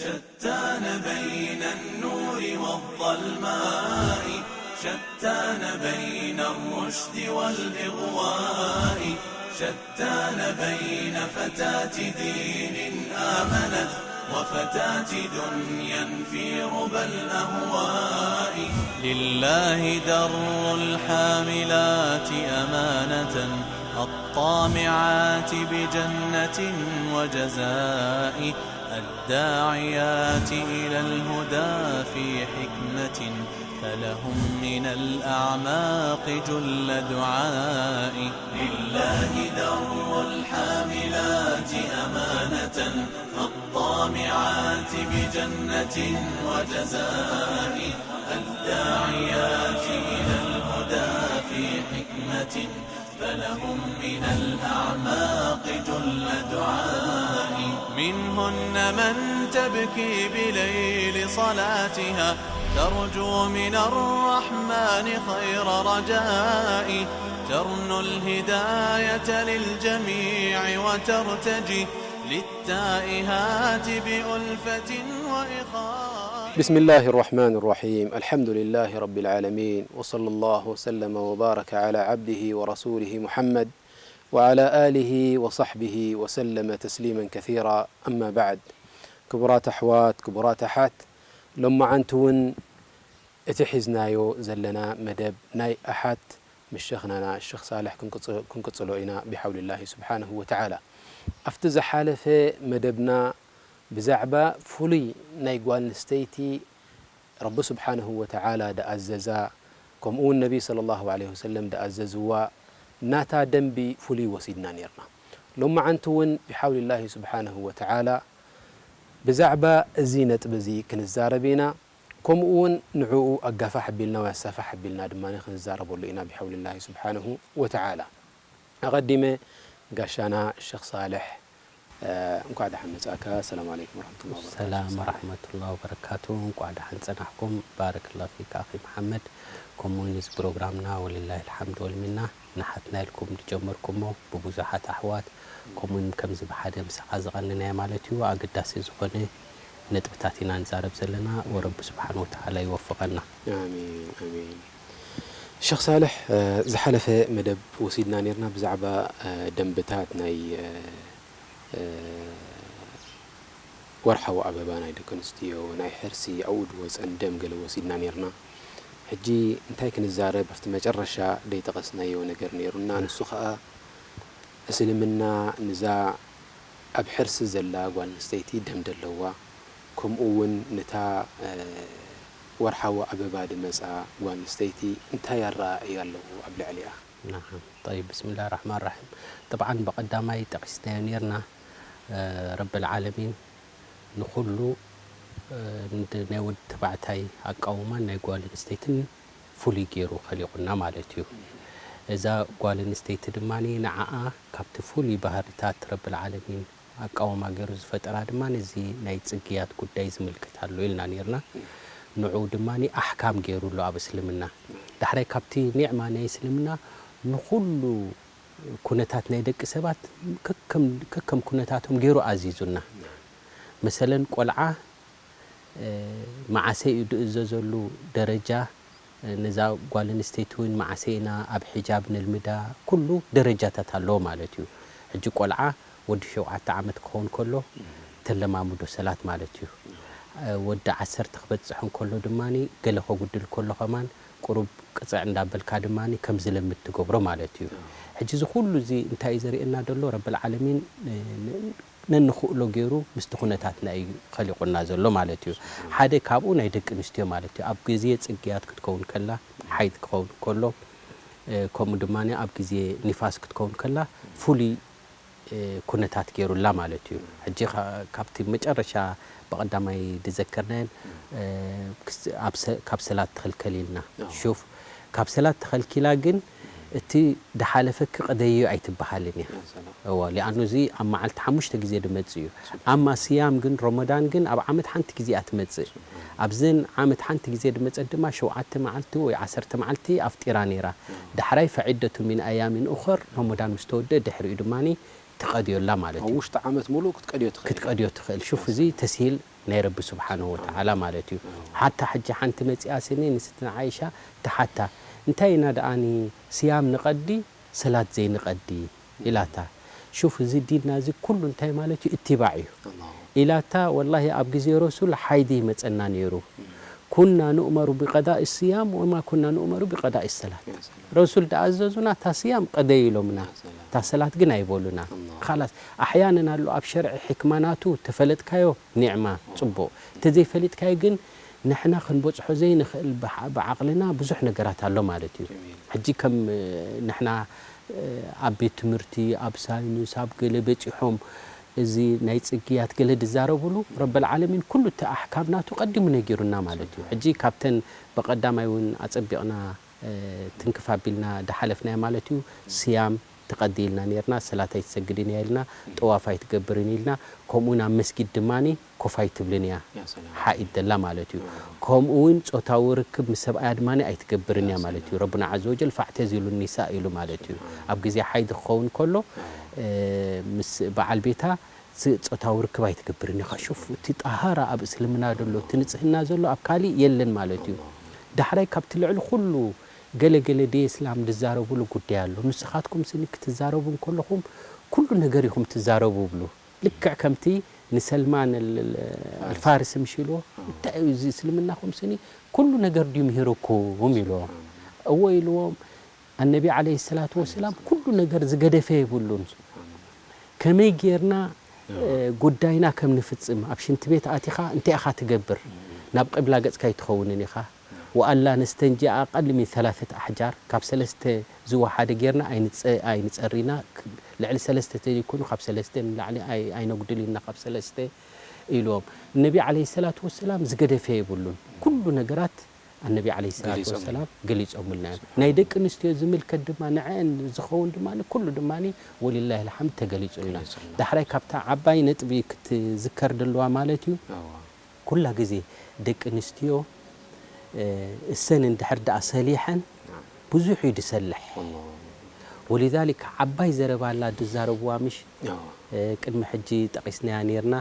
شتان بين النور والظلماء، شتان بين الرشد والإغواء، شتان بين فتاة دين آمنت وفتاة دنيا في ربى الأهواء. لله در الحاملات أمانة، الطامعات بجنة وجزاء، الداعيات إلى الهدى في حكمة، فلهم من الأعماق جل دعاء. لله در الحاملات أمانة، الطامعات بجنة وجزاء، الداعيات إلى الهدى في حكمة، فلهم من الأعماق جل دعاء. منهن من تبكي بليل صلاتها، ترجو من الرحمن خير رجاء، ترنو الهداية للجميع وترتجي للتائهات بألفة وإخاء. بسم الله الرحمن الرحيم. الحمد لله رب العالمين. وصلى الله وسلم وبارك على عبده ورسوله محمد وعلى آله وصحبه وسلم تسليما كثيرا. أما بعد. ክቡራት ኣሕዋት፣ ክቡራት ኣሓት፣ ሎማዓንቲ እውን እቲ ሒዝናዮ ዘለና መደብ ናይ ኣሓት ምስ ሸኽናና ሸኽ ሳልሕ ክንቅጽ-፣ ክንቅጽሎ ኢና ብሓውሊላሂ ስብሓንሁ ወተዓላ። ኣብቲ ዝሓለፈ መደብና ብዛዕባ ፍሉይ ናይ ጓል ኣንስተይቲ ረቢ ስብሓንሁ ወተዓላ ደኣዘዛ፣ ከምኡ እውን ነቢ ሰለላሁ ዐለይሂ ወሰለም ደኣዘዝዋ ናታ ደንቢ ፍሉይ ወሲድና ኔርና። ሎማዓንቲ እውን ብሓውሊላሂ ስብሓንሁ ወተዓላ ብዛዕባ እዚ ነጥቢ እዚ ክንዛረብ ኢና። ከምኡ እውን ንዕኡ ኣጋፋሕ ኣቢልና ወይ ኣሳፋሕ ኣቢልና ድማ ክንዛረበሉ ኢና ብሓውሊላሂ ስብሓንሁ ወተዓላ። ኣቐዲመ ጋሻና ሸኽ ሳልሕ፣ እ፣ እንኳዕ ደሓን መጻእካ። ሰላም ዓለይኩም ወረሕመቱላሂ ወበረካቱ። ሰላም ወረሕመቱላሂ ወበረካቱ። እንኳዕ ደሓን ጸናሕኩም። ባረከላሁ ፊክ ኣኺ መሓመድ። ከምኡ እውን እዚ ፕሮግራምና ወሊላሂ ልሓምድ ወልሚና ንሓትና ኢልኩም ዝጀመርኩሞ ብብዙሓት ኣሕዋት፣ ከምኡ እውን ከምዚ ብሓደ ምሳኻ ዝቐነናዮ ማለት እዩ፣ ኣገዳሲ ዝኾነ ነጥብታት ኢና ንዛረብ ዘለና። ወረቢ ስብሓን ወተዓላ ይወፍቐና። ኣሚን፣ ኣሚን። ሸኽ ሳልሕ፣ እ፣ ዝሓለፈ መደብ ወሲድና ኔርና ብዛዕባ፣ እ፣ ደንብታት ናይ፣ እ፣ እ፣ ወርሓዊ ኣበባ ናይ ደቂ ኣንስትዮ፣ ናይ ሕርሲ፣ ኣብኡ ዝወፀን ደም ገለ ወሲድና ኔርና። ሕጂ እንታይ ክንዛረብ ኣብቲ መጨረሻ ዘይጠቐስናዮ ነገር ኔሩና፣ ንሱ ኸኣ እስልምና ንዛ ኣብ ሕርሲ ዘላ ጓል ኣንስተይቲ ደም ደለዋ፣ ከምኡ እውን ነታ፣ እ፣ ወርሓዊ ኣበባ ድመጻ ጓል ኣንስተይቲ እንታይ ኣረኣእያ ኣለዎ ኣብ ልዕሊኣ? ናዓም። ጠይብ፣ ብስምላህ ራሕማን ራሒም። ጠብዓን ብቐዳማይ ጠቒስናዮ ኔርና፣ እ፣ ረብል ዓለሚን ንኹሉ፣ እ፣ ንድ-፣ ናይ ወዲ ተባዕታይ ኣቃውማን ናይ ጓል ኣንስተይትን ፍሉይ ገይሩ ኸሊቑና ማለት እዩ። እዛ ጓል ኣንስተይቲ ድማ ንዓኣ ካብቲ ፍሉይ ባህርታት ረብል ዓለሚን ኣቃውማ ገይሩ ዝፈጠራ ድማ እዚ ናይ ጽግያት ጉዳይ ዝምልከት ኣሎ ኢልና ኔርና። ንዕኡ ድማ ኣሕካም ገይሩ ኣሎ ኣብ እስልምና። ዳሕራይ ካብቲ ኒዕማ ናይ እስልምና ንኹሉ ኩነታት ናይ ደቂ ሰባት ከከም፣ ከከም ኩነታቶም ገይሩ ኣዚዙና። መሰለን ቆልዓ፣ እ፣ መዓሰ እዩ ድእዘዘሉ ደረጃ፣ እ፣ ነዛ ጓል ኣንስተይቲ እውን መዓሰ ኢና ኣብ ሒጃብ ነልምዳ፣ ኩሉ ደረጃታት ኣለዎ ማለት እዩ። ሕጂ ቆልዓ ወዲ ሸውዓተ ዓመት ክኸውን ከሎ ተለማምዶ ሰላት ማለት እዩ። እ፣ ወዲ ዓሰርተ ክበጽሕ እንከሎ ድማ ገለ ከጉድል ከሎ ከማን ቁሩብ ቅጽዕ እንዳበልካ ድማ ከም ዝለምድ ትገብሮ ማለት እዩ። ሕጂ እዚ ኩሉ እዚ እንታይ እዩ ዘርእየና ዘሎ? ረብል ዓለሚን፣ እ፣ ን-፣ ነንኽእሎ ገይሩ ምስቲ ኩነታትና እዩ ኸሊቑና ዘሎ ማለት እዩ። ሓደ ካብኡ ናይ ደቂ ኣንስትዮ ማለት እዩ። ኣብ ግዜ ጽግያት ክትከውን ከላ፣ ሓይድ ክኸውን ከሎ፣ እ፣ ከምኡ ድማ ኣብ ግዜ ኒፋስ ክትከውን ከላ ፍሉይ፣ እ፣ ኩነታት ገይሩላ ማለት እዩ። ሕጂ ኸ-፣ ካብቲ መጨረሻ ብቐዳማይ ዝዘከርናየን፣ እ፣ ክስ-፣ ኣብ ሰ-፣ ካብ ሰላት ትኽልከል ኢልና። ኣዎ። ሹፍ፣ ካብ ሰላት ተኸልኪላ ግን እቲ ድሓለፈኪ ቅደዮ ኣይትበሃልን እያ። ያ ሰላም። እወ፣ ሊኣኑ እዚ ኣብ መዓልቲ ሓሙሽተ ግዜ ድመጽእ እዩ። ኣማ ስያም ግን፣ ረመዳን ግን ኣብ ዓመት ሓንቲ ግዜ እያ ትመጽእ። ኣብዘን ዓመት ሓንቲ ግዜ ድመጸት ድማ ሸውዓተ መዓልቲ ወይ ዓሰርተ መዓልቲ ኣፍጢራ ነይራ። ዳሕራይ ፈዒደቱ ሚን ኣያሚን ኡኸር፣ ረመዳን ምስ ተወደአ ድሕሪኡ ድማ ትቐድዮላ ማለት ኣብ እዩ። ውሽጢ ዓመት ሙሉእ ክትቀድዮ ትኽእል። ክትቀድዮ ትኽእል። ሹፍ፣ እዚ ተስሂል ናይ ረቢ ስብሓንሁ ወተዓላ ማለት እዩ። ሓታ ሕጂ ሓንቲ መጺኣ ስኒ ንስትና ዓይሻ ትሓታ፣ እንታይ ኢና ደኣኒ ስያም ንቐዲ ሰላት ዘይንቐዲ ኢላታ። ሹፍ፣ እዚ ዲንና እዚ ኩሉ እንታይ ማለት እዩ? እትባዕ እዩ ኢላታ። ወላሂ ኣብ ግዜ ረሱል ሓይዲ ይመጸና ነይሩ። ኩና ንእመሩ ብቀዳኢ ስያም ወማ ኩና ንእመሩ ብቀዳኢ ሰላት። ረሱል ደኣዘዙና እታ ስያም ቀደይ ኢሎምና፣ እታ ሰላት ግን ኣይበሉና። ኻላስ ኣሕያነን ኣሎ ኣብ ሸርዒ ሕክማ ናቱ ተፈለጥካዮ ኒዕማ ጽቡቕ፣ እንተዘይፈሊጥካዮ ግን ንሕና ክንበጽሖ ዘይንኽእል ብዓ- ብዓቕልና ብዙሕ ነገራት ኣሎ ማለት እዩ። ሕጂ ከም ንሕና ኣብ ቤት ትምህርቲ ኣብ ሳይንስ ኣብ ገለ በጺሖም እዚ ናይ ጽግያት ገለ ዝዛረብሉ ረበል ዓለሚን ኩሉ እቲ ኣሕካም ናቱ ቀዲሙ ነጊሩና ማለት እዩ። ሕጂ ካብተን ብቐዳማይ እውን ኣጸቢቕና ትንክፍ ኣቢልና ድሓለፍናዮ ማለት እዩ። ስያም ትቐዲ ኢልና ነርና፣ ሰላት ኣይትሰግድን እያ ኢልና፣ ጠዋፍ ኣይትገብርን ኢልና፣ ከምኡ ናብ መስጊድ ድማኒ ኮፍ ኣይትብልን እያ ሓኢድ ደላ ማለት እዩ። ከምኡ እውን ጾታዊ ርክብ ምስ ሰብኣያ ድማኒ ኣይትገብርን እያ ማለት እዩ። ረቡና ዓዘ ወጀል ፋዕተዚሉ ኒሳ ኢሉ ማለት እዩ። ኣብ ግዜ ሓይድ ክኸውን ከሎ ምስ በዓል ቤታ ጾታዊ ርክብ ኣይትገብርን ኢኻ። ሹፍ፣ እቲ ጣሃራ ኣብ እስልምና ዘሎ እቲ ንጽህና ዘሎ ኣብ ካሊእ የለን ማለት እዩ። ዳሕራይ ካብቲ ልዕሊ ኩሉ ገለ ገለ ደይ እስላም ዝዛረብሉ ጉዳይ ኣሎ። ንስኻትኩም ስኒ ክትዛረቡ እንከለኹም ኩሉ ነገር ኢኹም ትዛረቡ ብሉ። ልክዕ ከምቲ ንሰልማን ኣልፋርስ ምሽ ኢልዎ፣ እንታይ እዩ እዚ እስልምናኹም ስኒ ኩሉ ነገር ድዩ ምሂርኩም ኢልዎም። እዎ ኢልዎም። ኣነቢ ዓለይሂ ሰላቱ ወሰላም ኩሉ ነገር ዝገደፈ የብሉን። ከመይ ጌርና ጉዳይና ከም ንፍጽም ኣብ ሽንቲ ቤት ኣቲኻ እንታይ ኢኻ ትገብር? ናብ ቅብላ ገጽካ ኣይትኸውንን ኢኻ። ወኣላ ነስተንጂ ኣቐል ሚን ሰላሰት ኣሕጃር፣ ካብ ሰለስተ ዝወሓደ ጌርና ኣይንጸሪና፣ ልዕሊ ሰለስተ ተዘይኮይኑ ካብ ሰለስተ ንላዕሊ ኣይነጉድል ኢልና ካብ ሰለስተ ኢልዎም። ነቢ ዓለይሂ ሰላቱ ወሰላም ዝገደፈ የብሉን። ኩሉ ነገራት ኣነቢ ዓለይሂ ሰላቱ ወሰላም ገሊጾምልና እዮም። ናይ ደቂ ኣንስትዮ ዝምልከት ድማ ንዐአን ዝኸውን ድማ ኩሉ ድማ ወሊላሂ ልሓምድ ተገሊጹልና። ዳሕራይ ካብታ ዓባይ ነጥቢ ክትዝከር ደለዋ ማለት እዩ። ኩላ ግዜ ደቂ ኣንስትዮ እሰን እንድሕር ደኣ ሰሊሐን ብዙሕ እዩ ድሰልሕ። ወሊዛሊክ ዓባይ ዘረባ ኣላ ድዛረብዋ ምሽ ቅድሚ ሕጂ ጠቒስናያ ኔርና፣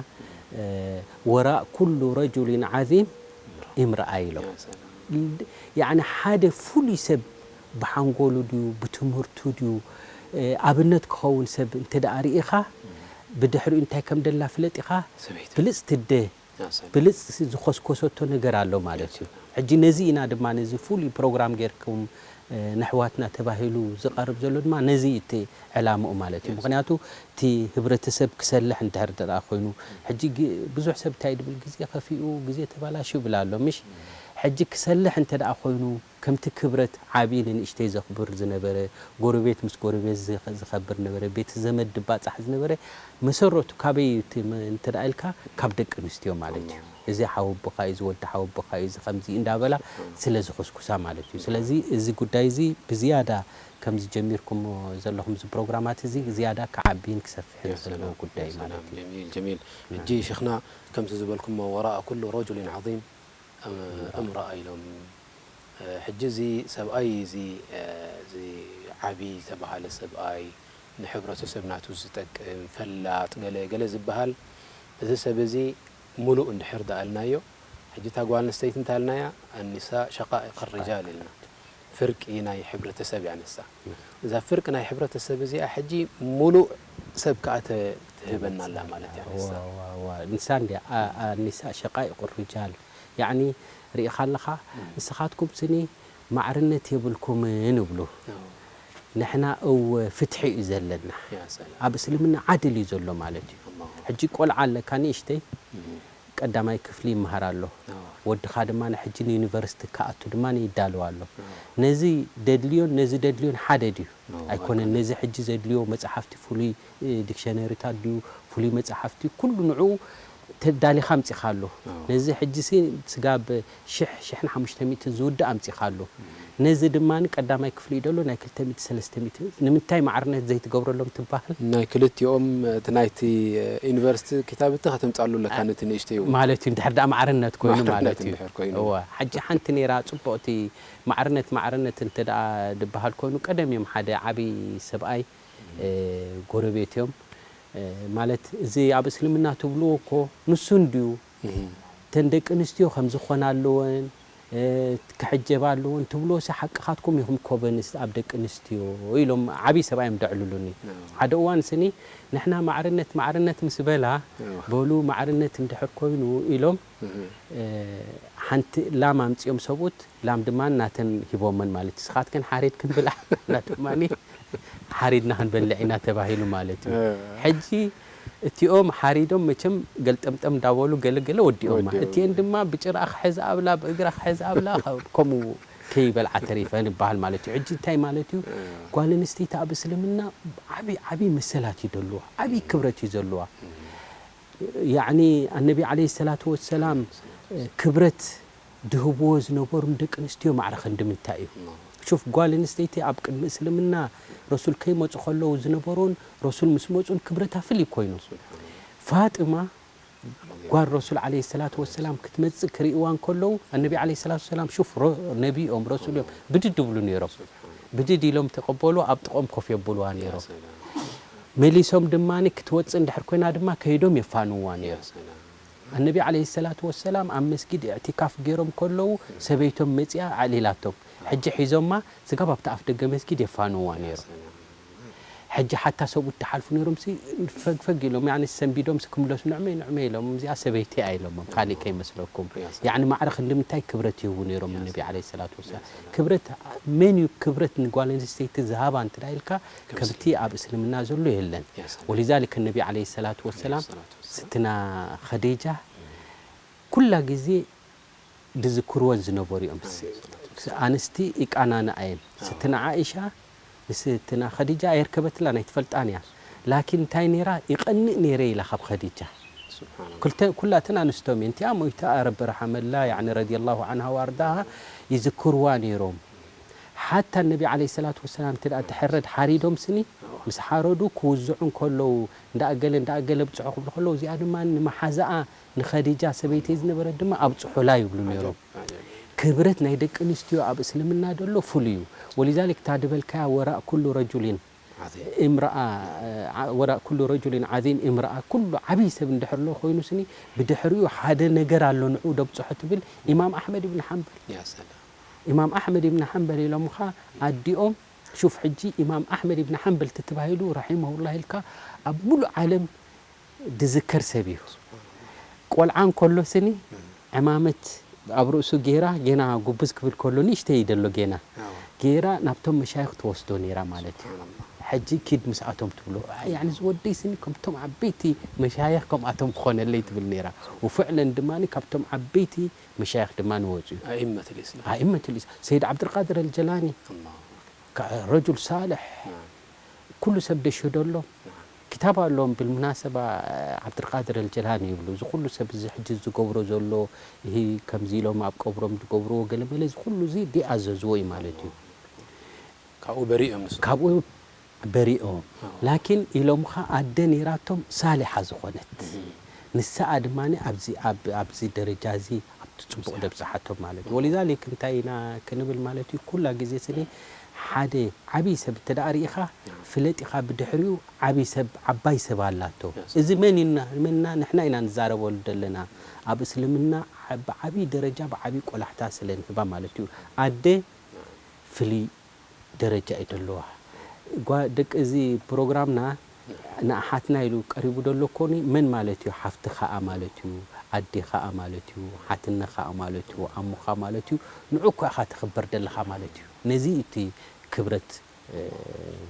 ወራእ ኩሉ ረጁሊን ዓዚም እምረኣ ኢሎም። ያዕኒ ሓደ ፍሉይ ሰብ ብሓንጎሉ ድዩ ብትምህርቱ ድዩ ኣብነት ክኸውን ሰብ እንተ ደኣ ርኢኻ ብድሕሪኡ እንታይ ከም ደላ ፍለጥ ኢኻ። ብልጽቲ ኣደ ብልጽቲ ዝኾስኮሰቶ ነገር ኣሎ ማለት እዩ። ሕጂ ነዚ ኢና ድማ ነዚ ፍሉይ ፕሮግራም ጌርኩም ነሕዋትና ተባሂሉ ዝቐርብ ዘሎ ድማ ነዚ እቲ ዕላምኡ ማለት እዩ። ምኽንያቱ እቲ ህብረተሰብ ክሰልሕ እንድሕር ደኣ ኮይኑ ሕጂ ብዙሕ ሰብ እንታይ ድብል ግዜ ከፊኡ ግዜ ተባላሹ ይብል ኣሎ ምሽ ሕጂ ክሰልሕ እንተ ደኣ ኮይኑ ከምቲ ክብረት ዓብዪ ንንእሽተይ ዘኽብር ዝነበረ፣ ጎረቤት ምስ ጎረቤት ዝኸብር ነበረ፣ ቤተ ዘመድ ድባጻሕ ዝነበረ መሰረቱ ካበይ እዩ እቲ እንተ ደኣ ኢልካ ካብ ደቂ ኣንስትዮ ማለት እዩ። እዚ ሓወቦኻ እዩ፣ እዚ ወዲ ሓወቦኻ እዩ፣ እዚ ከምዚ እንዳበላ ስለ ዝኹስኩሳ ማለት እዩ። ስለዚ እዚ ጉዳይ እዚ ብዝያዳ ከምዚ ጀሚርኩሞ ዘለኹም እዚ ፕሮግራማት እዚ ዝያዳ ክዓብይን ክሰፍሕን ዘለዎ ጉዳይ ማለት እዩ። ጀሚል ጀሚል። ሕጂ ሽኽና ከምዚ ዝበልኩሞ ወራእ ኩሉ ረጁሊን ዓዚም እምረኣ ኢሎም። ሕጂ እዚ ሰብኣይ እዚ እዚ ዓቢ ዝተባሃለ ሰብኣይ ንሕብረተሰብ ናቱ ዝጠቅም ፈላጥ ገለ ገለ ዝበሃል እዚ ሰብ እዚ ሙሉእ እንድሕር ደኣልናዮ ሕጂ እታ ጓል ኣንስተይቲ እንታልናያ ኣኒሳ ሸቃኢቕ ርጃል ኢልና ፍርቂ ናይ ሕብረተሰብ እያ ንሳ። እዛ ፍርቂ ናይ ሕብረተሰብ እዚኣ ሕጂ ሙሉእ ሰብ ከኣ ትህበና ኣላ ማለት እያ ንሳ። ንሳ እንድያ ኣኒሳ ሸቃኢቕ ርጃል ያዕኒ ርኢኻ ኣለኻ ንስኻትኩም ስኒ ማዕርነት የብልኩምን እብሉ። ንሕና እወ ፍትሒ እዩ ዘለና። ኣብ እስልምና ዓድል እዩ ዘሎ ማለት እዩ። ሕጂ ቆልዓ ኣለካ ንእሽተይ ቀዳማይ ክፍሊ ይመሃር ኣሎ። ወድኻ ድማ ሕጂ ንዩኒቨርሲቲ ክኣቱ ድማ ይዳለዋ ኣሎ። ነዚ ደድልዮን ነዚ ደድልዮን ሓደ ድዩ? ኣይኮነን። ነዚ ሕጂ ዘድልዮ መጽሓፍቲ ፍሉይ ዲክሸነሪታት ድዩ ፍሉይ መጽሓፍቲ ኩሉ ንዕኡ ተዳሊኻ ኣምጺኻ ኣሎ። ነዚ ሕጂ ሲ ስጋብ ሽሕ ሽሕን ሓሙሽተ ሚእትን ዝውዳእ ኣምጺኻ ኣሎ። ነዚ ድማ ቀዳማይ ክፍሊ እዩ ደሎ ናይ ክልተ ሚእቲ ሰለስተ ሚእቲ ንምንታይ ማዕርነት ዘይትገብረሎም ትበሃል? ናይ ክልቲኦም እቲ ናይቲ ዩኒቨርሲቲ ክታብቲ ከተምጻሉ ኣለካ ነቲ ንእሽተይ እውን ማለት እዩ። እንድሕር ደኣ ማዕርነት ኮይኑ ማለት እዩ። እወ፣ ሕጂ ሓንቲ ነይራ ጽቡቕቲ ማዕርነት ማዕርነት እንተ ደኣ ድበሃል ኮይኑ ቀደም እዮም ሓደ ዓቢ ሰብኣይ ጎረቤት እዮም። ማለት እዚ ኣብ እስልምና ትብልዎ እኮ ንሱ እንድዩ እተን ደቂ ኣንስትዮ ከም ዝኾና ኣለወን፣ እ፣ ክሕጀባ ኣለወን ትብልዎ ሲ ሓቅኻትኩም ኢኹም ኮበንስ ኣብ ደቂ ኣንስትዮ ኢሎም ዓብዪ ሰብኣይ እዮም ደዕልሉኒ። ሓደ እዋን ስኒ ንሕና ማዕርነት ማዕርነት ምስ በላ በሉ ማዕርነት እንድሕር ኮይኑ ኢሎም፣ እ፣ ሓንቲ ላም ኣምጺኦም ሰብኡት ላም ድማ ናተን ሂቦመን ማለት እዩ። ስኻትከን ሓሪድክን ብላ ናትማኒ ሓሪድና ክንበልዕ ኢና ተባሂሉ ማለት እዩ። ሕጂ እቲኦም ሓሪዶም መቸም ገልጠምጠም እንዳበሉ ገለገለ ወዲኦማ። ወዲኦም። እቲኤን ድማ ብጭራ ክሕዝ ኣብላ ብእግራ ክሕዝ ኣብላ ከምኡ ከይበልዓ ተሪፈን ይበሃል ማለት እዩ። ሕጂ እንታይ ማለት እዩ? ጓል ኣንስተይቲ ኣብ እስልምና ዓቢ ዓቢ መሰላት እዩ ዘለዋ፣ ዓቢ ክብረት እዩ ዘለዋ። ያዕኒ ኣነቢ ዓለይሂ ሰላቱ ወሰላም ክብረት ድህብዎ ዝነበሩ ንደቂ ኣንስትዮ ማዕረ ክንዲ ምንታይ እዩ? ሹፍ ጓል ኣንስተይቲ ኣብ ቅድሚ እስልምና ረሱል ከይመፁ ከለዉ ዝነበሩን ረሱል ምስ መፁን ክብረታ ፍልይ ኮይኑ። ፋጥማ ጓል ረሱል ዓለይሂ ሰላቱ ወሰላም ክትመፅእ ክርእይዋ እንከለዉ ኣነቢ ዓለይሂ ሰላቱ ወሰላም ሹፍ ሮ- ነቢኦም ረሱል እዮም ብድድ ይብሉ ነይሮም። ብድድ ኢሎም ተቐበሉ ኣብ ጥቖም ኮፍ የብልዋ ነይሮም። መሊሶም ድማ ክትወፅእ እንድሕር ኮይና ድማ ከይዶም የፋንዋ ነይሮም። ኣነቢ ዓለይሂ ሰላቱ ወሰላም ኣብ መስጊድ እዕቲካፍ ገይሮም ከለዉ ሰበይቶም መፂኣ ኣዕሊላቶም። ሕጂ ሒዞማ ስጋብ ኣብቲ ኣፍ ደገ መስጊድ የፋንዋ ነይሮም። ሕጂ ሓታ ሰብኡት ትሓልፉ ነይሮም ሲ ፈግፈግ ኢሎም ያኒ ሰንቢዶም ሲ ክምለሱ ንዕመይ ንዕመይ ኢሎም እዚኣ ሰበይቲ እያ ኢሎሞም ካልእ ከይመስለኩም። ያኒ ማዕረ ክንዲ ምንታይ ክብረት ይህቡ ነይሮም ነቢ ዓለይሂ ሰላቱ ወሰላም። ክብረት መን እዩ ክብረት ንጓል ኣንስተይቲ ዝሃባ እንተ ኢልካ ከምቲ ኣብ እስልምና ዘሎ የለን። ወሊዛሊክ ነቢ ዓለይሂ ሰላቱ ወሰላም ስትና ኸዲጃ ኩላ ግዜ ድዝክርወን ዝነበሩ እዮም። ኣንስቲ ይቃናንኣ እየን። ስትና ዓኢሻ ንስትና ኸዲጃ ኣየርከበትላን ኣይትፈልጣን እያ። ላኪን እንታይ ነይራ ይቐንእ ነይረ ኢላ ካብ ኸዲጃ። ኩላተን ኣንስቶም እየን። እቲኣ ሞይታ ረቢ ረሓመላ ያኒ ረዲየላሁ ዓንሃ ወኣርዳሃ ይዝክርዋ ነይሮም። ሓታ ነቢ ዓለይሂ ሰላቱ ወሰላም እንተ ደኣ ተሐረድ ሓሪዶም ስኒ ምስ ሓረዱ ክውዝዑ እንከለዉ እንዳኣገለ እንዳኣገለ ብፅሑ ክብሉ ከለዉ እዚኣ ድማ ንመሓዛኣ ንኸዲጃ ሰበይተይ ዝነበረት ድማ ኣብፅሑላ ይብሉ ነይሮም። ክብረት ናይ ደቂ ኣንስትዮ ኣብ እስልምና ደሎ ፍሉይ እዩ። ወሊዛሊክ እታ ድበልካያ ወራእ ኩሉ ረጁሊን እምረኣ ወራእ ኩሉ ረጁሊን ዓዚም እምረኣ ኩሉ ዓብዪ ሰብ እንድሕር ኣሎ ኮይኑ ስኒ ብድሕሪኡ ሓደ ነገር ኣሎ ንዕኡ ደብፅሖ ትብል ኢማም ኣሕመድ ብን ሓንበል ኢማም ኣሕመድ ብን ሓንበል ኢሎምኻ ኣዲኦም ሹፍ ሕጂ ኢማም ኣሕመድ ብን ሓንበል ተተባሂሉ ረሒመሁላህ ኢልካ ኣብ ሙሉእ ዓለም ድዝከር ሰብ እዩ። ቆልዓ እንከሎ ስኒ ዕማመት ኣብ ርእሱ ጌራ ጌና ጉብዝ ክብል ከሎ ንእሽተይ ደሎ ጌና ጌራ ናብቶም መሻይኽ ትወስዶ ነይራ ማለት እዩ። ሕጂ ኪድ ምስኣቶም ትብሎ ያኒ ዝወደይ ስኒ ከምቶም ዓበይቲ መሻይኽ ከምኣቶም ክኾነለይ ትብል ነይራ። ወፍዕለን ድማ ካብቶም ዓበይቲ መሻይኽ ድማ ንወፁ እዩ። أئمة الإسلام أئمة الإسلام سيد عبد القادر الجيلاني رجل صالح ኩሉ ሰብ ደሽህደሎም ክታብ ኣለዎም ብልሙናሰባ ዓብድልቃድር ኣልጀላኒ ይብሉ እዚ ኩሉ ሰብ እዚ ሕጂ ዝገብሮ ዘሎ ይሂ ከምዚ ኢሎም ኣብ ቀብሮም ዝገብርዎ ገለመለ እዚ ኩሉ እዚ ዲኣዘዝዎ እዩ ማለት እዩ ካብኡ በሪኦም ንሱ ካብኡ በሪኦም ላኪን ኢሎምኻ ኣደ ነይራቶም ሳሊሓ ዝኾነት ንስኣ ድማ ኣብዚ ኣብዚ ደረጃ እዚ ኣብቲ ፅቡቕ ደብፅሓቶም ማለት እዩ ወሊዛሊክ እንታይ ኢና ክንብል ማለት እዩ ኩላ ግዜ ስኒ ሓደ ዓብዪ ሰብ እንተ ደኣ ርኢኻ ፍለጥ ኢኻ ብድሕሪኡ ዓብዪ ሰብ ዓባይ ሰብ ኣላቶ እዚ መን ኢና ንሕና ኢና ንዛረበሉ ዘለና ኣብ እስልምና ብዓብዪ ደረጃ ብዓብዪ ቆላሕታ ስለ ንህባ ማለት እዩ ኣደ ፍልይ ደረጃ እዩ ደለዋ ደቂ እዚ ፕሮግራምና ንኣሓትና ኢሉ ቀሪቡ ደሎ ኮኒ መን ማለት እዩ ሓፍቲ ከዓ ማለት እዩ ኣዴኻ ማለት እዩ ሓትነኻ ማለት እዩ ኣሙኻ ማለት እዩ ንዑ እኳ ኢኻ ተኽበር ደለኻ ማለት እዩ ነዚ እቲ ክብረት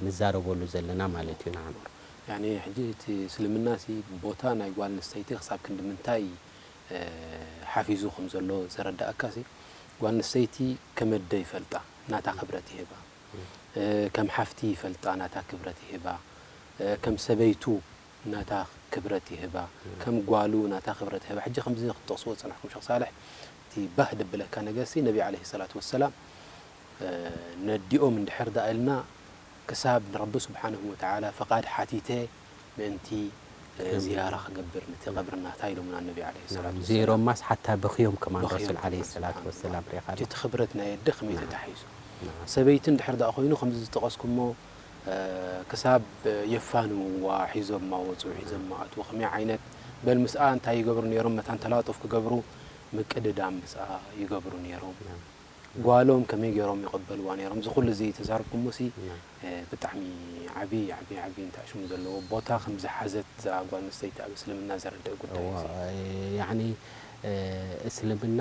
ንዛረበሉ ዘለና ማለት እዩ ንዓመር ያኒ ሕጂ እቲ እስልምና ሲ ቦታ ናይ ጓል ኣንስተይቲ ክሳብ ክንዲ ምንታይ ሓፊዙ ከም ዘሎ ዘረዳእካ ሲ ጓል ኣንስተይቲ ከም ኣደ ይፈልጣ ናታ ክብረት ይህባ ከም ሓፍቲ ይፈልጣ ናታ ክብረት ይህባ ከም ሰበይቱ ናታ ክብረት ይህባ ከም ጓሉ ናታ ክብረት ይህባ ሕጂ ከምዚ ክትጠቕስዎ ዝጸናሕኩም ሸኽ ሳልሕ እቲ ባህ ደብለካ ነገር ሲ ነቢ ዓለይሂ ሰላቱ ወሰላም ነዲኦም እንድሕር ደኣ ኢልና ክሳብ ንረቢ ስብሓንሁ ወተዓላ ፈቓድ ሓቲተ ምእንቲ ዝያራ ክገብር ነቲ ቀብሪ ናታ ኢሎምና ነቢ ዓለይሂ ሰላቱ ወሰላም። ዘይሮማስ ሓታ በኽዮም ከማን ረሱል ዓለይሂ ሰላቱ ወሰላም ሪኢኻ ዶ? እቲ ክብረት ናይ ኣደ ከመይ ተታሒዙ? ሰበይቲ እንድሕር ደኣ ኮይኑ ከምዚ ዝጠቐስኩሞ ክሳብ የፋንውዋ ሒዞማ ወፁ ሒዞማ ኣትዉ ከመይ ዓይነት በል ምስኣ እንታይ ይገብሩ ነይሮም? መታን ተላጡፍ ክገብሩ ምቅድዳም ምስኣ ይገብሩ ነይሮም። ጓሎም ከመይ ገይሮም ይቕበልዋ ነይሮም? እዚ ኩሉ እዚ ተዛርብኩሞ ሲ፣ እ፣ ብጣዕሚ ዓቢ፣ ዓቢ፣ ዓቢ እንታይ ሽሙ ዘለዎ ቦታ ከም ዝሓዘት እዛ ጓል ኣንስተይቲ ኣብ እስልምና ዘረድእ ጉዳይ እዩ እዚ። ያዕኒ፣ እ፣ እስልምና፣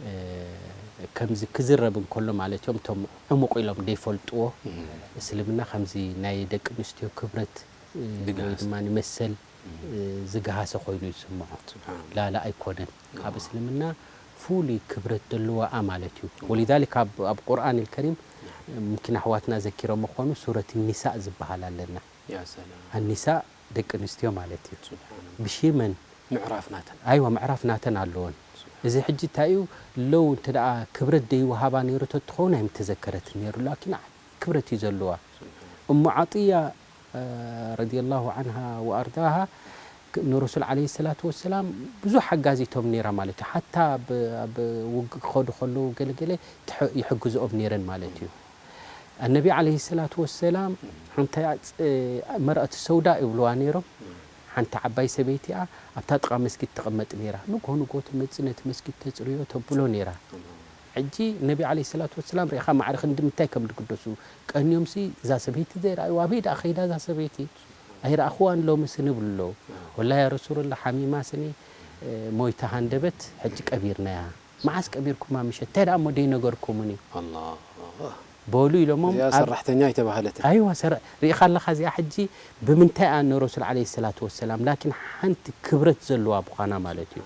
እ፣ ከምዚ ክዝረብ እንከሎ ማለት እዮም፣ እቶም ዕሙቕ ኢሎም ዘይፈልጥዎ፣ እህ። እስልምና ከምዚ ናይ ደቂ ኣንስትዮ ክብረት፣ እ፣ ወይ ዝገሃሰ። ድማ ንመሰል፣ እህ። እ፣ ዝገሃሰ ኮይኑ እዩ ዝስምዖ። ስብሓንላህ። ላላ ኣይኮነን። ኣብ ኣዎ። እስልምና ፍሉይ ክብረት ዘለዋ ማለት እዩ። ወሊዛሊክ ኣብ፣ ኣብ ቁርኣን ልከሪም፣ ሙምኪን ኣሕዋትና ዘኪሮም ምኾኑ፣ ሱረት ኒሳእ ዝበሃል ኣለና። ያ ሰላም። ኣኒሳእ ደቂ ኣንስትዮ ማለት እዩ። ስብሓንላህ። ብሽመን? ምዕራፍ ናተን። ኣይዋ፣ ምዕራፍ ናተን ኣለወን። ስብሓን። እዚ ሕጂ እንታይ እዩ? ለው እንተ ደኣ ክብረት ደይወሃባ ነይሩ ተትኸውን ኣይምተዘከረትን ነይሩ። ላኪን ክብረት እዩ ዘለዋ። ስብሓን። እሙ ዓጥያ፣ እ፣ ረዲየላሁ ዓንሃ ወኣርዳሃ፣ ክ-፣ ንረሱል ዓለይሂ ሰላቱ ወሰላም ብዙሕ ሓጋዚቶም ነይራ ማለት እዩ። ሓታ ኣብ፣ ኣብ ውግእ ክኸዱ ከለዉ ገለገለ ትሕ-፣ ይሕግዝኦም ነይረን ማለት እዩ። ኣነቢ ዓለይሂ ሰላቱ ወሰላም ሓንቲ ፅ-፣ መርኣት ሰውዳ ይብልዋ ነይሮም። ሓንቲ ዓባይ ሰበይቲ እያ፣ ኣብታ ጥቓ መስጊድ ትቕመጥ ነይራ። ንግሆ ንግሆ ትመጽእ ነቲ መስጊድ ተጽርዮ ተብሎ ነይራ። ሕጂ ነቢ ዓለይሂ ሰላቱ ወሰላም ርኢኻ ማዕረ ክንዲ ምንታይ ከም ዝግደሱ ቀንዮምሲ እዛ ሰበይቲ ዘይረኣይዋ ኣበይ ደኣ ከይዳ እዛ ሰበይቲ? ኣይረኣኽዋን ሎምስ ንብሉ ኣለዉ። ወላ ያ ረሱሉላህ ሓሚማ ስኒ፣ እ፣ ሞይታ ሃንደበት ሕጂ ቀቢርናያ። መዓስ ቀቢርኩማ ምሸት? እንታይ ደኣ እሞ ደይነገርኩሙኒ? ኣላህ። በሉ ኢሎሞም እዚኣ ኣብ ሰራሕተኛ ኣይተባህለትን። ኣይዋ፣ ሰራ-፣ ርኢኻ ኣለኻ እዚኣ ሕጂ ብምንታይ እያ ንረሱል ዓለይሂ ሰላቱ ወሰላም፣ ላኪን ሓንቲ ክብረት ዘለዋ ምዃና ማለት እዩ።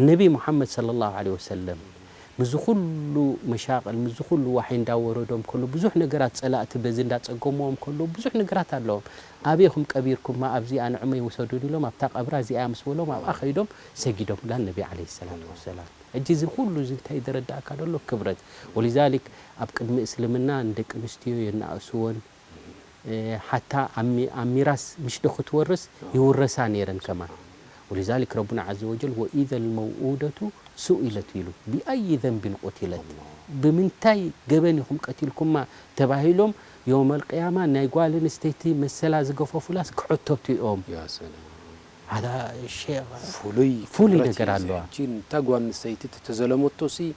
ነቢ ሙሓመድ ሰለላሁ ዓለይሂ ወሰለም ምስዚ ኩሉ መሻቕል፣ ምስዚ ኩሉ ዋሒ እንዳወረዶም ከሎ፣ ብዙሕ ነገራት ጸላእቲ በዚ እንዳጸገምዎም ከሎ፣ ብዙሕ ነገራት ኣለዎም። ኣበይ ኢኹም ቀቢርኩማ? ኣብዚኣ ንዕመይ ውሰዱኒ ኢሎም ኣብታ ቀብራ እዚኣ ምስ በሎም ኣብኣ ከይዶም ሰጊዶምላ ነቢ ዓለይሂ ሰላቱ ወሰላም። ሕጂ እዚ ኩሉ እዚ እንታይ ዘረዳእካ ዘሎ? ክብረት። ወሊዛሊክ ኣብ ቅድሚ እስልምና ንደቂ ኣንስትዮ የነኣእስወን፣ እ፣ ሓታ ኣብ ሚ-፣ ኣብ ሚራስ ምሽ ዶ ክትወርስ ይውረሳ ነይረን ከማን። ወሊዛሊክ ረቡና ዓዘ ወጀል "ወኢዘ ልመውኡደቱ ሱኢለት" ኢሉ፣ "ቢኣይ ዘንቢን ቁቲለት?" ብምንታይ ገበን ኢኹም ቀቲልኩማ ተባሂሎም፣ የውመል ቅያማ ናይ ጓል ኣንስተይቲ መሰላ ዝገፈፉላስ ክሕተቱ እዮም። ያ ሰላም። ሃዛ ሸ-፣ ፍሉይ ፍሉይ ክብረት ነገር እዩ እዚ። ኣለዋ። ሕጂ ንታ ጓል ኣንስተይቲ ተተዘለመቶ ሲ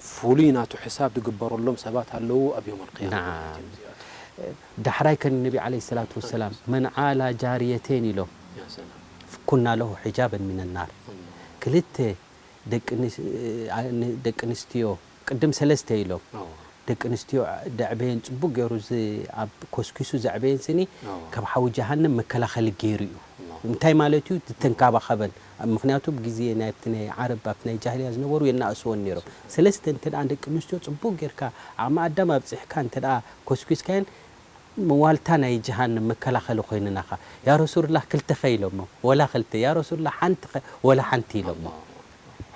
ፍሉይ ናቱ ሕሳብ ዝግበረሎም ሰባት ኣለዉ ኣብ የውመል ቅያማ ናዓም። ማለት እዮም እዚኣቶም። ዳሕራይ ከ ነቢ ዓለይሂ ሰላቱ ወሰላም "መን ዓላ ጃርየተይን" ኢሎም፣ ያ ሰላም። "ኩና ለሁ ሒጃበን ሚነ ናር።" ኣላህ። ክልተ ደቂ ኣንስ-፣ እ፣ ን-፣ ደቂ ኣንስትዮ ቅድም ሰለስተ ኢሎም። ኣዎ። ደቂ ኣንስትዮ ደዕበየን ጽቡቅ ገይሩ ዝ-፣ ኣብ ኮስኪሱ ዘዕበየን ስኒ ኣዎ። ካብ ሓዊ ጀሃነም መከላኸሊ ገይሩ እዩ። ኣላህ። እንታይ ማለት እዩ? ዝተንካባኸበን። ምኽንያቱ ብግዜ ናይ ኣብቲ ናይ ዓረብ ኣብቲ ናይ ጃህልያ ዝነበሩ የናእስወን ነይሮም። ሰለስተ እንተ ደኣ ደቂ ኣንስትዮ ጽቡቅ ጌርካ ዓቕሚ ኣዳም ኣብጺሕካ እንተ ደኣ ኮስኪስካየን ዋልታ ናይ ጀሃነም መከላኸሊ ኮይንናኻ። ያ ረሱሉላህ ክልተ ኸ ኢሎሞ? ወላ ክልተ። ያ ረሱሉላህ ሓንቲ ኸ? ወላ ሓንቲ ኢሎሞ። ኣላህ።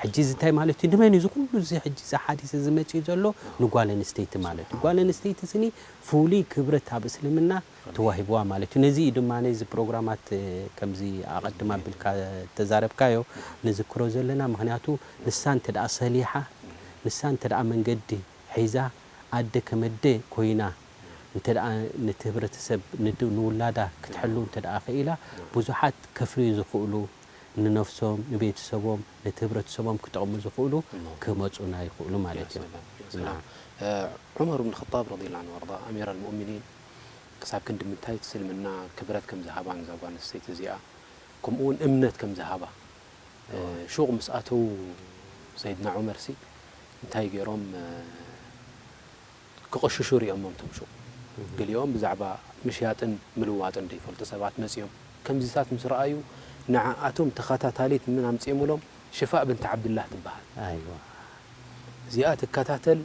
ሕጂ እዚ እንታይ ማለት እዩ? ንመን እዩ እዚ ኩሉ እዚ ሕጂ እዚ ሓዲስ እዚ መጺኡ ዘሎ? ንጓል ኣንስተይቲ ማለት እዩ። ጓል ኣንስተይቲ ስኒ ፍሉይ ክብረት ኣብ እስልምና ተዋሂብዋ ማለት እዩ። ነዚ እዩ ድማ ነዚ ፕሮግራማት፣ እ፣ ከምዚ ኣቐድም ኣቢልካ ተዛረብካዮ ንዝክሮ ዘለና። ምኽንያቱ ንሳ እንተ ደኣ ሰሊሓ፣ ንሳ እንተ ደኣ መንገዲ ሒዛ፣ ኣደ ከም ኣደ ኮይና፣ እንተ ደኣ ነቲ ህብረተሰብ ንድ-፣ ንውላዳ ክትሕሉ እንተ ደኣ ኽኢላ፣ ብዙሓት ከፍርዩ ዝኽእሉ፣ ንነፍሶም፣ ንቤተሰቦም፣ ነቲ ህብረተሰቦም ክጠቕሙ ዝኽእሉ ክመጹና ይኽእሉ ማለት እዮም። ያ ሰላም፣ ያ ሰላም። ናም። እ፣ ዑመር ብን ኸጣብ ረዲየላሁ ዐንሁ ወኣርዳ፣ ኣሚር ኣልሙእሚኒን፣ ክሳብ ክንዲ ምንታይ እቲ እስልምና ክብረት ከም ዝሃባ ነዛ ጓል ኣንስተይቲ እዚኣ፣ ከምኡ እውን እምነት ከም ዝሃባ፣ እ፣ እዋ። ሹቕ ምስ ኣተዉ ሰይድና ዑመር ሲ እንታይ ገይሮም፣ እ፣ ክቕሽሹ ሪኦሞም እቶም ሹቕ። እህ። ገሊኦም ብዛዕባ ምሽያጥን ምልዋጥን ዘይፈልጡ ሰባት መጺኦም። ከምዚታት ምስ ረኣዩ፣ ንዓኣቶም ተኸታታሊት ምን ኣምጺኦምሎም፣ ሽፋእ ብንት ዓብድላህ ትበሃል። ኣይዋ። እዚኣ ትከታተል፣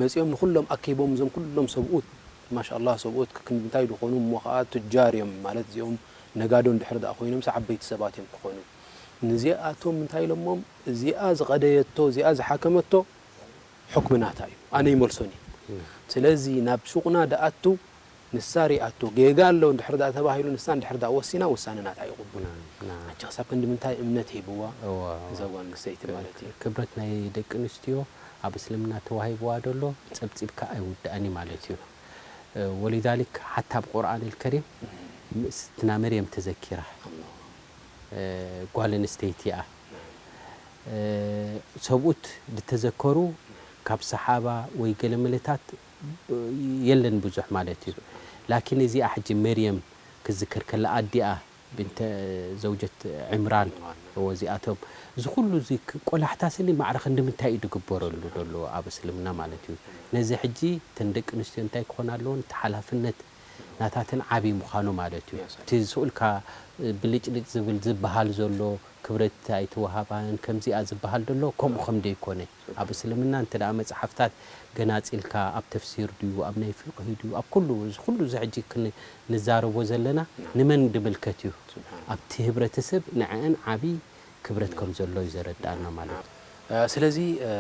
መጺኦም ንኹሎም ኣኪቦም፣ እዞም ኩሎም ሰብኡት፣ ማሻኣላህ፣ ሰብኡት ክንዲ እንታይ ዝኾኑ፣ እሞ ኸኣ ቱጃር እዮም፣ ማለት እዚኦም ነጋዶ እንድሕር ደኣ ኮይኖምስ ዓበይቲ ሰባት እዮም ክኾኑ። ንዚኣቶም እንታይ ኢሎሞም፣ እዚኣ ዝቐደየቶ፣ እዚኣ ዝሓከመቶ፣ ሕክሚ ናታ እዩ፣ ኣነ ይመልሶን እዩ። እም። ስለዚ ናብ ሹቕና ደኣቱ፣ ንሳ ሪኣቶ፣ ጌጋ ኣሎ እንድሕር ደኣ ተባሂሉ፣ ንሳ እንድሕር ደኣ ወሲና፣ ውሳነ ናታ ይቕበል። ናም፣ ናም። ሕጂ ክሳብ ክንዲ ምንታይ እምነት ሂብዋ እዋ፣ እዋ። እዛ ጓል ኣንስተይቲ ማለት እዩ። ክብረት ናይ ደቂ ኣንስትዮ ኣብ እስልምና ተዋሂብዋ ደሎ ጸብጺብካ ኣይውዳእን እዩ ማለት እዩ። እ፣ ወሊዛሊክ ሓታ ኣብ ቁርኣን ኣልከሪም እም። ምስትና መርየም ተዘኪራ። ኣላህ። እ፣ ጓል ኣንስተይቲ እያ። እ፣ ሰብኡት ዝተዘከሩ ካብ ሰሓባ ወይ ገለ መለታት የለን ብዙሕ ማለት እዩ። ላኪን እዚኣ ሕጂ መርየም ክዝከር ከላ ኣዲኣ ብንተ ዘውጀት ዕምራን፣ እዎ እዚኣቶም፣ እዚ ኩሉ እዚ ክ-፣ ቆላሕታ ስኒ ማዕረ ክንዲ ምንታይ እዩ ዝግበረሉ ዘሎ ኣብ እስልምና ማለት እዩ። ነዚ ሕጂ እተን ደቂ ኣንስትዮ እንታይ ክኾና ኣለዎን፣ እቲ ሓላፍነት ናታተን ዓቢ ምዃኑ ማለት እዩ። እቲ ዝስኡልካ ብልጭልጭ ዝብል ዝበሃል ዘሎ ክብረት ኣይተወሃባን ከምዚኣ ዝበሃል ዘሎ ከምኡ ከም ደይኮነ ኣብ እስልምና እንተ ደኣ መጽሓፍታት ገናጺልካ ኣብ ተፍሲር ድዩ፣ ኣብ ናይ ፍቅሂ ድዩ፣ ኣብ ኩሉ፣ እዚ ኩሉ እዚ ሕጂ ክን-፣ ንዛረቦ ዘለና ንመን ድምልከት እዩ? ስብሓን። ኣብቲ ህብረተሰብ ንዕአን ዓቢ ክብረት ከም ዘሎ እዩ ዘረድኣና ማለት እዩ። እ፣ ስለዚ፣ እ፣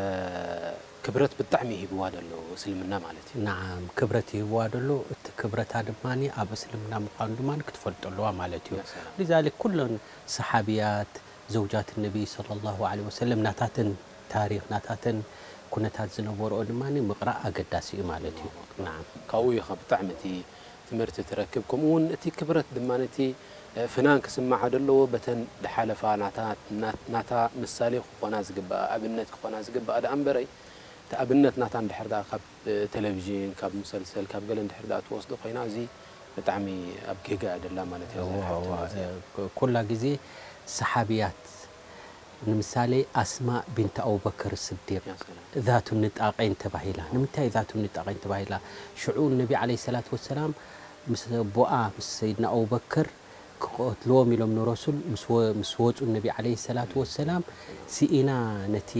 ክብረት ብጣዕሚ ይህብዋ ደሎ እስልምና ማለት እዩ። ነዓም፣ ክብረት ይህብዋ ደሎ። እቲ ክብረታ ድማ ኣብ እስልምና ምዃኑ ድማ ክትፈልጦ ኣለዋ ማለት እዩ። ያ ሰላም። ሊዛሊክ ኩለን ሰሓብያት፣ ዘውጃት ነቢ ሰለላሁ ዐለይሂ ወሰለም ናታተን ታሪኽ፣ ናታተን ኩነታት ዝነበርኦ ድማ ምቕራእ ኣገዳሲ እዩ ማለት እዩ። ነዓም። ካብኡ እዩ ካብ ብጣዕሚ እቲ ትምህርቲ ትረክብ። ከምኡ እውን እቲ ክብረት ድማ ነቲ፣ እ፣ ፍናን ክስምዓ ደለዎ፣ በተን ድሓለፋ ናታ፣ ና-፣ ናታ ምሳሌ ክኾና ዝግብኣ፣ ኣብነት ክኾና ዝግብኣ ደኣ እምበረይ፣ እቲ ኣብነት ናታ እንድሕር ደኣ ካብ፣ እ፣ ቴሌቪዥን፣ ካብ ሙሰልሰል፣ ካብ ገለ እንድሕር ደኣ ትወስዶ ኮይና፣ እዚ ብጣዕሚ ኣብ ጌጋ እያ ደላ ማለት እያ፣ እዛ እዋ፣ ሓፍትና እዋ፣ እዚኣ። እ፣ ኩላ ግዜ ሰሓብያት፣ ንምሳሌ፣ ኣስማእ ቢንት ኣቡበከር ስዲቅ ያ ሰላም። ዛቱ ንጣቀይን ተባሂላ። ንምንታይ ዛቱ ንጣቀይን ተባሂላ? ሽዑ ነቢ ዓለይሂ ሰላቱ ወሰላም ምስ ኣቦኣ፣ ምስ ሰይድና ኣቡበከር ክቐትልዎም ኢሎም ንረሱል ምስ ወ-፣ ምስ ወጹ፣ ነቢ ዓለይሂ ሰላቱ ወሰላም፣ ስኢና ነቲ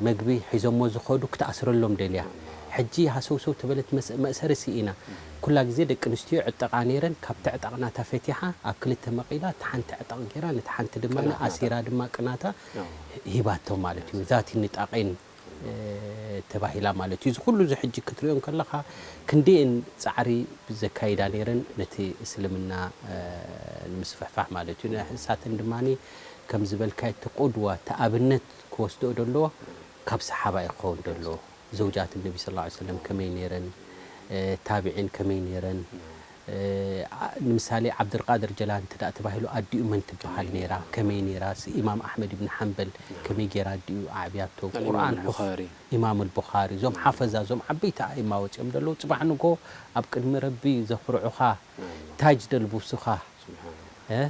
መግቢ ሒዞሞ ዝኸዱ ክትኣስረሎም ደልያ። ሕጂ ሃሰውሰው ተበለት፣ መስ-፣ መእሰሪ ስኢና። ኩላ ግዜ ደቂ ኣንስትዮ ይዕጠቓ ነይረን። ካብ ትዕጣቕ ናታ ፈቲሓ ኣብ ክልተ መቒላ፣ እቲ ሓንቲ ዕጣቕ ገይራ፣ ነቲ ሓንቲ ድማ ቅናት ናታ። ኣሲራ ድማ ቅናታ ያው። ሂባቶ ማለት እዩ። ያው። ዛቲ ንጣቒን፣ እ፣ ተባሂላ ማለት እዩ። እዚ ኩሉ እዚ ሕጂ ክትሪኦ እንከለኻ ክንደየን ጻዕሪ ዘካይዳ ነይረን ነቲ እስልምና፣ እ፣ ንምስፍሕፋሕ ማለት እዩ። ንሳተን ድማ ከም ዝበልካዮ እቲ ቁድዋ፣ እቲ ኣብነት ክወስድኦ ደለዎ ካብ ሰሓባ እዩ ክኸውን ደለዎ። ዘውጃት ነቢ ሰለላሁ ዐለይሂ ወሰለም ከመይ ነይረን? እ፣ ታቢዒን ከመይ ነይረን? እ፣ ዓ-፣ ንምሳሌ ዓብደልቃድር ጀላኒ እንተ ደኣ ተባሂሉ ኣዲኡ መን ትበሃል ነይራ? ከመይ ነይራ? ስ-፣ ኢማም ኣሕመድ ኢብን ሓንበል ከመይ ገይራ ኣዲኡ ኣዕብያቶ? ኣልኢማም ቁርኣን ሑፍ-፣ ኣልቡኻሪ። ኢማም ኣልቡኻሪ፣ እዞም ሓፈዛ፣ እዞም ዓበይቲ ኣእማ ወጺኦም ዘለዉ፣ ጽባሕ ንግሆ ኣብ ቅድሚ ረቢ ዘኹርዑኻ፣ ኣልዋ። ታጅ ደልብሱኻ፣ ስብሓን። እ?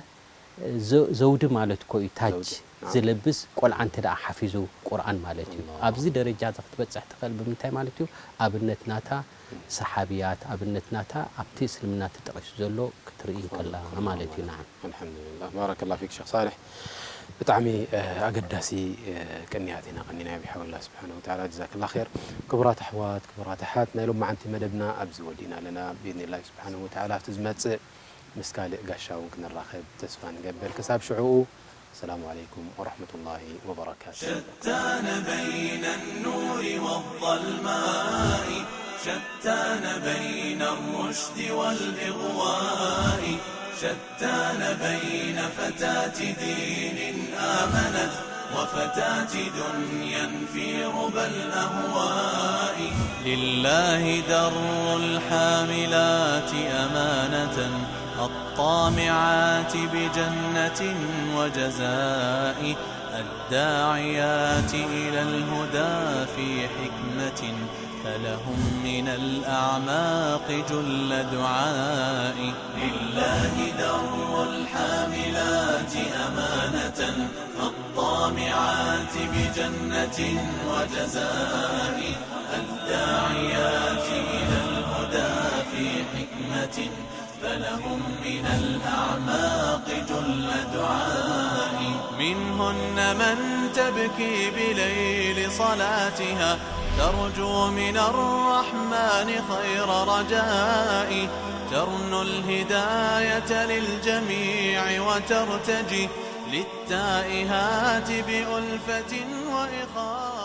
ዘ-፣ ዘውዲ ማለት እኮ እዩ ታጅ ዘውዲ፣ ናም። ዝለብስ ቆልዓ እንተ ደኣ ሓፊዙ ቁርኣን ማለት እዩ። ኣላሁ። ኣብዚ ደረጃ እዚ ክትበጽሕ ትኽእል ብምንታይ ማለት እዩ? ኣብነት ናታ ሰሓብያት፣ ኣብነት ናታ ኣብቲ እስልምና ተጠቒሱ ዘሎ ክትርኢ እንከላ ማለት እዩ። ናዓም። ኣልሓምዱሊላህ። ባረከላሁ ፊክ ሸኽ ሳልሕ። ብጣዕሚ፣ እ፣ ኣገዳሲ፣ እ፣ ቅንያት ኢና ቀኒና ብሓውላ ስብሓን ወተዓላ። ጀዛከላ ኸይር። ክቡራት ኣሕዋት፣ ክቡራት ኣሓት፣ ናይ ሎማዓንቲ መደብና ኣብዚ ወዲእና ኣለና። ብኢዝኒላሂ ስብሓን ወተዓላ ኣብቲ ዝመጽእ ምስ ካልእ ጋሻ እውን ክንራኸብ ተስፋ ንገብር። ክሳብ ሽዕኡ፣ ሰላሙ ዓለይኩም ወረሕመቱላሂ ወበረካቱ። شتان بين النور والظلماء، شتان بين الرشد والإغواء، شتان بين فتاة دين آمنت وفتاة دنيا في ربى الأهواء. لله در الحاملات أمانة، الطامعات بجنة وجزاء، الداعيات إلى الهدى في حكمة، فلهم من الأعماق جل دعاء. لله در الحاملات أمانة، الطامعات بجنة وجزاء، الداعيات إلى الهدى في حكمة، فلهم من الأعماق جل دعاء. منهن من تبكي بليل صلاتها، ترجو من الرحمن خير رجاء، ترنو الهداية للجميع وترتجي للتائهات بألفة وإخاء.